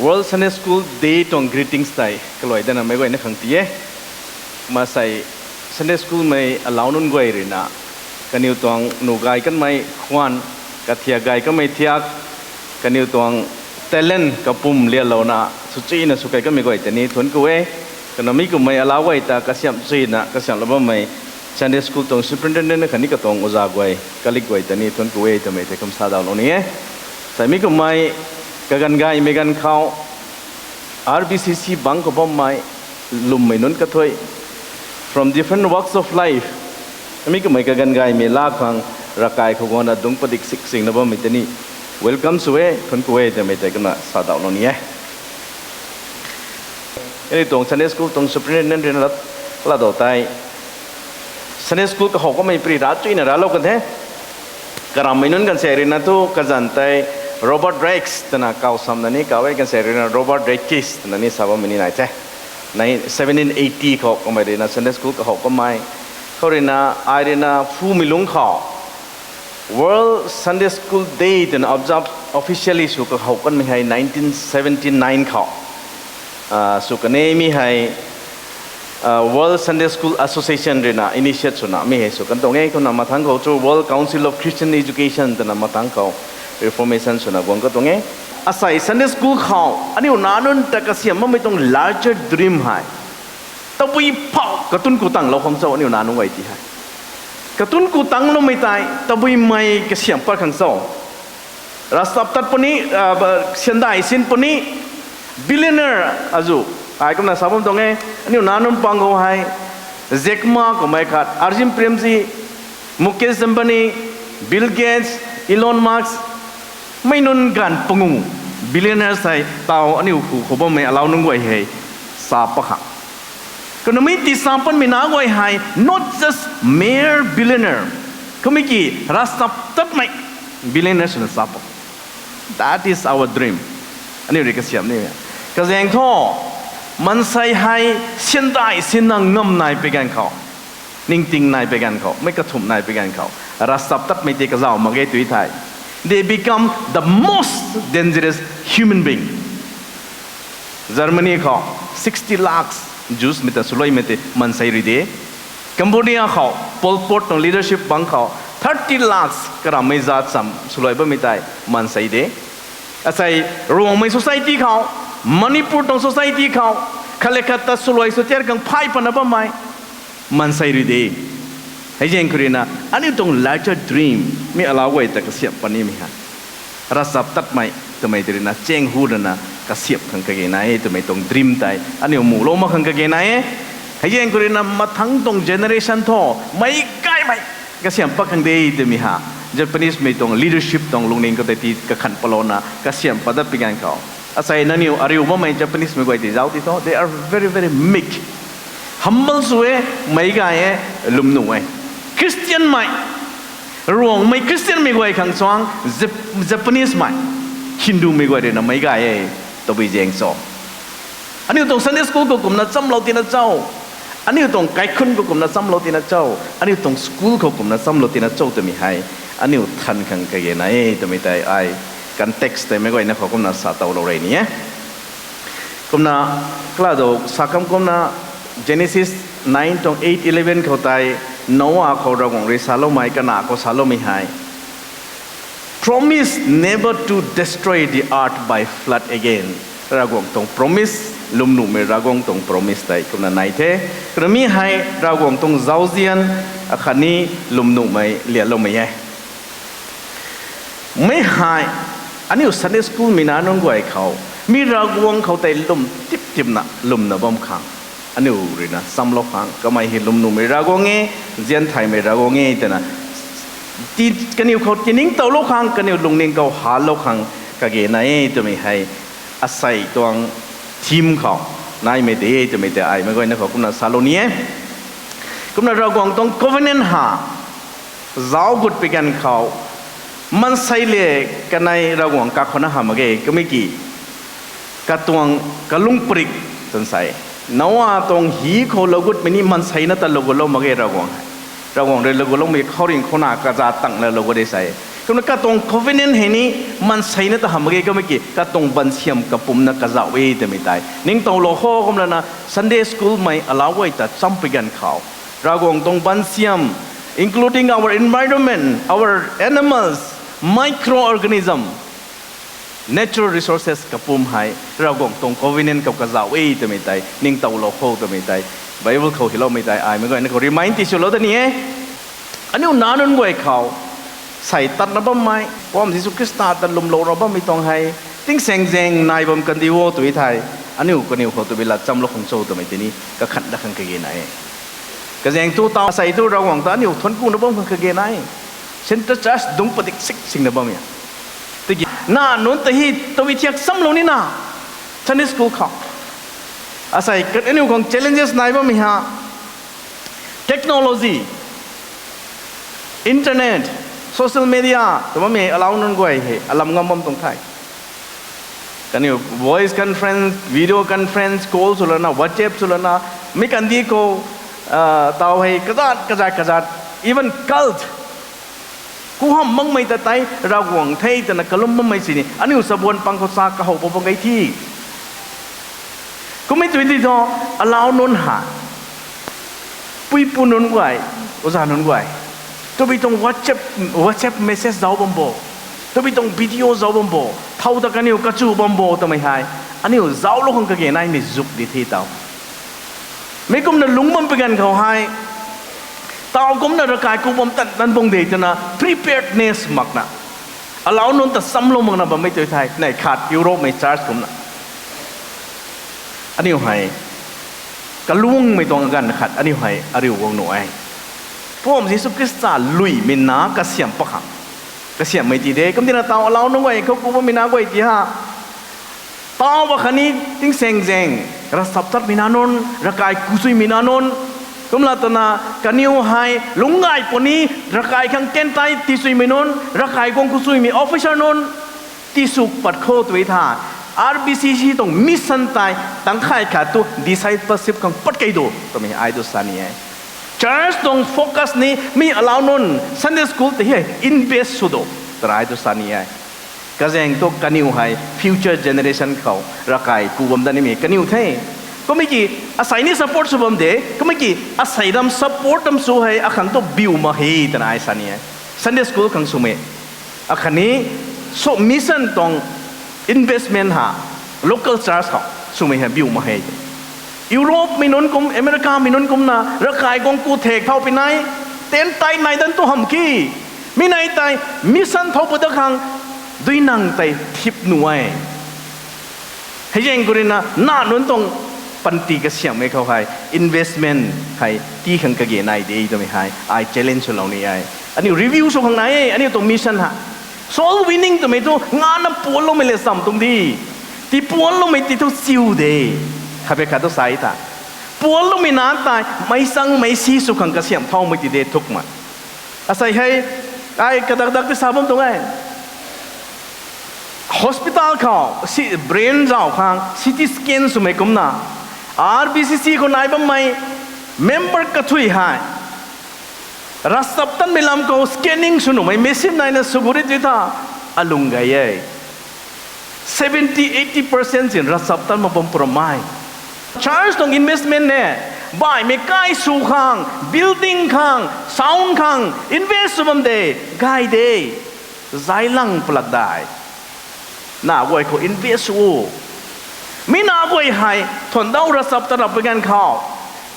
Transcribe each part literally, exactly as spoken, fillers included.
World Sunday School Day tuang greetings tei kaluai dana meic guayna khang ti e. Kumna sei Sunday School mei alau nunc guay ruina kaniw tuang nu gay kanmei khwan, kathiak gay kanmei thiak, kaniw tuang talent kapum lialouna swchuina sw kei kanmei guay ta ni thuanc ku e. Kumna mi kummei alau guay ta kasiamh chuina kasiamhlou bammei Sunday School tuang superintendent khatni katuang oja guay, kalik guay ta ni thuanc ku e twmei tei kum sa daulou ni e. Sei mi kummei kaganv gaymei ganv khou R B C C bangc khou bammei lwmmei nunc kathui, from different walks of life, mi kummei kaganv gaymei la khang ravkai khou guangna dungc padik sik singna bammei ta ni welcome sw e, thuanc ku e twmei tei kumna sa daulou ni e. Aniu tuang Sunday School tuang superintendent ruina lat, lat dau tei Sunday School kahow kamei pri ra chuina raclou kan the. Karammei nunc kan sei ruina thu kazanc tei Robert Raikes twna kaw samna ni kaw e, kan sei ruina Robert Raikes twna ni sa bammei ni nai the. Nai seventeen eighty khou kamei ruina Sunday School kahow kamei. Khou ruina, ai ruina phumei lungc khou World Sunday School Day twna observe officially sw kahow kanmei hei nineteen seventy nine khou. Ah, sw kanei mi hei, ah, World Sunday School Association ruina initiate swna mi hei sw kan tuang e. Kumna mathangc khou chu World Council of Christian Education twna mathangc khou reformation swna guang ka tuang e. Asei Sunday School khou aniu nac nunc ta kasiamh bammei tuang larger dream hei tabui phou katun ku tanglou khang cho aniu nac nunc guay ti hei. Katun ku tangloumei tei tabuimei kasiamh pat khang cho. Ravchaptat puni, ah, ba, syandai sin puni, billionaire azu, ai kumna sa bam tuang e, aniu nac nunc pang khou hei, Jack Ma kummei khat, Azim Premji, Mukesh Ambani, Bill Gates, Elon Musk, mei nunc ganv pangu, billionaire sei tau aniu hu khou bammei alau nunc guay hei sa pat khang. Kumna mi ti sa patmei nac guay hei not just mere billionaire, kamei ki ravchaptatmei billionaire swna sa pat. That is our dream. Aniu rui kasiamh ni. Kazaeng thu, maansei hei syandai sinna ngam nai pui ganv khou, ningting nai pui ganv khou, mei kathumh nai pui ganv khou, ravchaptatmei tei kazauh mak ge tu thei, they become the most dangerous human being. Germany khou sixty lakhs Jews mei ta swluaimei tei maansei rui de. Cambodia khou Pol Pot tuang leadership bangc khou thirty lakhs karammei zat cham swluai bammei tei maansei de. Asei Ruangmei society khou, Manipur tuang society khou, khat le khat ta swluai sw tiar khang phay patna bammei maansei rui de. Hei zaeng khou ruina aniu tuang larger dream mi alau guay ta kasiamh pat nimei hei, ravchaptatmei twmei tei ruina cheng hu rana kasiamh khang kage nai e twmei tuang dream tei aniu mulou mak khang kage nai e. Hei zaeng khou ruina mathangc tuang generation thu meic gaymei kasiamh pat khang de twmei ha, Japanese mei tuang leadership tuang lungning khou tei ti kakhan palouna kasiamh pat dat pui ganv khou, asei nangniw ariu bammei Japanese mei guay ti zauc ti thu, they are very, very meek, humble sw e, meic gay e, lwmnuh e. Christian mei, Ruangmei Christian mei guay khang suang, Jap-, Japanese mei, Hindu mei guay ruina meic gay e, tabui zaeng cho. Aniu tuang Sunday school khou kumna chamlou tina cho, aniu tuang kaikhunc khou kumna chamlou tina cho, aniu tuang school khou kumna chamlou tina cho twmei hei aniu than khang kage nai e twmei tei ai context tei meic guayna khou kumna sa towlou rey ni e. Kumna, kala do sakam kumna Genesis nine tuang eight, eleven khou tei Noah khou Ravguangc rui saloumei, kana khou saloumei hei, promise never to destroy the earth by flood again. Ravguangc tuang promise, lwmnuhmei Ravguangc tuang promise tei kumna nai the. Kumna mi hei Ravguangc tuang zauzian akhatni lwmnuhmei lialoumei e. Mi hei aniu Sunday school mei nac nunc guay khou, mi Ravguangc khou tei lwm tip tipna lwmna bam khang, aniu ruina chamlou khang, kamei hei lwmnuhmei Ravguangc e, zian thaymei Ravguangc e twna ti, kaniw khou tiningtowlou khang, kaniw lungning khou halou khang kage nai e twmei hei asei tuang theme khou naimei tei e twmei tei ai meic guayna khou kumna salou ni e. Kumna Ravguangc tuang covenant ha zauc gut pui ganv khou, maansei le kanei Ravguangc kakhou na hamh mak ge, kamei ki katuang kalung parik twna sa e. Noah tuang hi khou lou gutmei ni maansei na ta lou gutlou mak ge Ravguangc hei. Ravguangc rui lou gutloumei khouringh khou na kaza tangna lou gut de sa e. Kumna katuang covenant hei ni maanseina ta hamh mak ge, kumna ki katuang bansiam kapumna kazauh e twmei tei ningtowlou kho. Kumlana Sunday school mei alau guay ta champui ganv khou, Ravguangc tuang bansiam, including our environment, our animals, microorganism, natural resources kapum hei Ravguangc tuang covenant khou kazauh e twmei tei ningtowlou kho twmei tei Bible khou hyloumei tei ai meic guayna khou remind tiswlou da ni e. Aniu nac nunc guay khou sei tatna bammei, Mpouh Jisu Khrista ta lwmlou ra bammei tuang hei tingsaengzaeng nai bam kandi o tw thei, aniu kaniw khou tabui lat chamlou khang cho twmei tini kakhat dat khang kage nai e. Kazaeng thu taw sei thu Ravguangc ta aniu thuanc kuna bam khang kage nai e. Central Church dungc padik sik singna bam e. Tiki nac nunc ta hei tabui thiak chamlou nina, Sunday school khou asei aniu khang challenges nai bammei ha, technology, internet, social media tw bammei alau nunc guay hei alam ngam bam tuang the. Kaniw voice conference, video conference, call swlana, WhatsApp swlana, mi kandih khou taw hei kazat kazat kazat, even cult, kuham makmei ta tei Ravguangc the twna kalum bammei sini aniu sabuan pang khou sa kahow bam bam gay thi. Kummei tw ti thu, alau nunc ha, puipu nunc guay, oza nunc guay, tabui tuang WhatsApp, WhatsApp message zauc bam bo, tabui tuang video zauc bam bo, thow ta kaniw kachu bam bo twmei hei aniu zauclou khang kage naimei zuk di the taw. Mi kumna lungc bam pui ganv khou hei taw kumna ravkai ku bam tan tan bung de twna preparedness makna, alau nunc ta chamlou makna bammei tw thei, neih khat Europe mei church kumna aniu hei kalungmei tuang ganv khat aniu hei ariu guang nuh e. Mpouh Jisu Khrista luimei nac kasiam pakhang, kasiammei ti de. Kumtina taw alau nunc guay khou ku bammei nac guay ti ha, taw ba khatni tingsaengzaeng, ravchaptatmei nac nunc, ravkai ku chuimei nac nunc, kumla twna kaniw hei lungc gay puni, ravkai khang tentei tichuimei nunc, ravkai guang ku chuimei officer nunc tisw pat kho tw tha, R B C C tuang mission tei tangkhay khat tu discipleship khang pat kei do twmei ai tu sa ni e. Church tuang focus ni mi alau nunc Sunday school ta hei invest sw do twna ai tu sa ni e. Kazaeng thu kaniw hei future generation khou ravkai ku bam dat nimei kaniw the. Kummei ki asei ni support sw bam de, kummei ki asei ram support tam sw hei akhang tu biu mak he twna ai sa ni e. Sunday school khang swmei akhatni mission tuang investment ha, local church khou swmei hei biu mak he. Europe mei nunc kum, America mei nunc kumna ravkai guang ku thek thau pi nai, tentei nai dan tu hamh ki, mi nai tei mission thau pu dat khang duinang tei thip nuh e. Heizaeng khou ruina nac nunc tuang panty kasiammei khou hei investment hei tii khang kage nai de twmei hei ai challenge swlou ni e. Aniu review sw khang nai e, aniu tuang mission ha. Soul winning twmei thu ngana puanloumei le cham tuang di. Ti puanloumei ti thu chiu de. Khape khat tu sa tha, puanloumei nac tei meic changmei si sw khang kasiam thaumei ti de thukmei. Asei hei ai kadak dak ti sa bam tuang e. Hospital khou brain zauc khang C T scan swmei kumna, R B C C khou nai bammei member kathui hei ravchaptatmei lam khou scanning sw nuhmei machine naina sw gu ri ti tha, alung gay e. Seventy, eighty percent sin ravchaptat mak bam pura mei. Church tuang investment ne, baihmei kai sw khang, building khang, sound khang invest sw bam de, gay de. Zailang palak dai. Nac guay khou invest sw o. Mi nac guay hei thuandau ravchaptat rap pui ganv khou,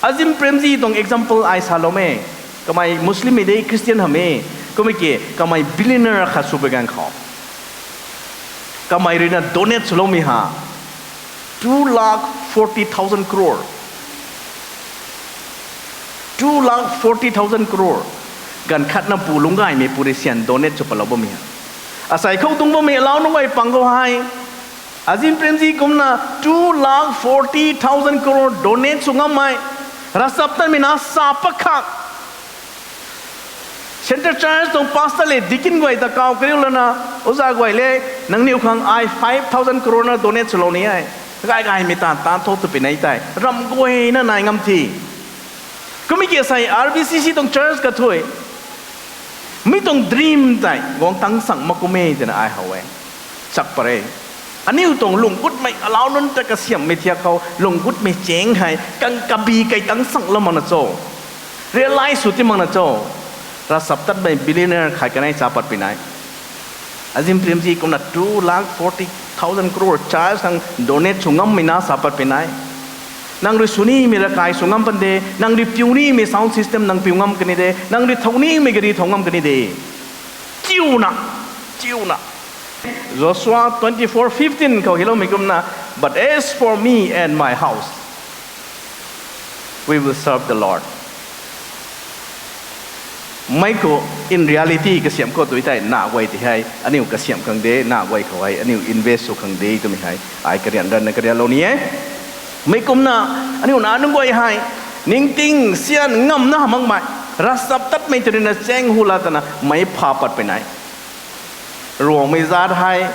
Azim Premji tuang example ai saloumei. Kamei Muslimmei de, Christian hamh e. Kummei ki kamei billionaire khat sw pui ganv khou, kamei ruina donate swloumei ha two lakh forty thousand crore. Two lakh forty thousand crore. Ganv khatna pu lungc gaymei pu rui syan donate sw palou bammei ha. Asei khou tuang bammei alau nunc guay pang khou hei, Azim Premji kumna two lakh forty thousand crore donate sw ngammei, ravchaptatmei nac sa pakhak. Central Church tuang pastor le deacon guay ta kaw kariu lana, oza guay le, nangniw khang ai five thousand crore na donate swlou ni e. Gay gaymei taanv taanc tho tw pi nai tei ramh guayna nai ngam the. Kummei ki asei R B C C tuang church kathui Mi tuang dream tei guang tang sang mak kum e twna ai how e. Chak pat re. Aniu tuang lungc gutmei alau nunc ta kasiamhmei thiak khou lungc gutmei cheng hei kang kabi kai tang sang lam makna cho. Realize sw ti makna cho. Ravchaptatmei billionaire khat kanei cha pat pui nai. Azim Premji kumna two lakh forty thousand crore church khang donate sw ngammei na sa pat pui nai. Nang rui sw nimei ravkai sw ngam pan de, nang rui piu nimei sound system nang piu ngam kani de, nang rui thow nimei gari thow ngam kani de. Chiuna, chiuna. Joshua twenty-four fifteen khou hiloumei kumna, But as for me and my house, we will serve the Lord. Mei khou, in reality kasiamh khou tu tei na guay ti hei aniu kasiamh khang de, na guay khou hei aniu invest sw khang de twmei hei ai karian ranna karianlou ni e. Mei kumna aniu na nunc guay hei ningting sian ngamna hamh makmei, ravchaptatmei tw ruina chaeng hu la twna mei pha pat pui nai. Ruangmei zaat hei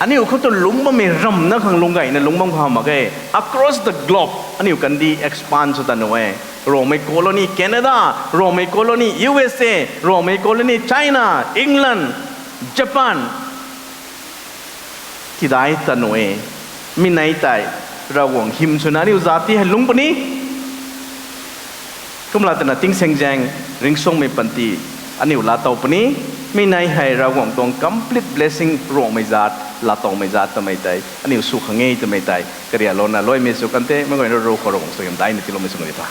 aniu khou tu lungc bammei ramna khang lungc gayna lungc bam khang mak e. Across the globe aniu kandi expand sw ta nu e. Ruangmei colony Canada, Ruangmei colony U S A, Ruangmei colony China, England, Japan, tidai ta nu e. Mi nei tei Ravguangc hym swna aniu zat ti hei lungc puni. Kumla twna tingsaengzaeng ringcsuangmei panty aniu laatow puni. Mi nei hei Ravguangc tuang complete blessing Ruangmei zaat, laatowmei zaat twmei tei aniu sw khang e twmei tei karialouna luaimei sw kan the. Meic guayna ru khou Ravguangc suaihiam daina tiiloumei sw kan the ta.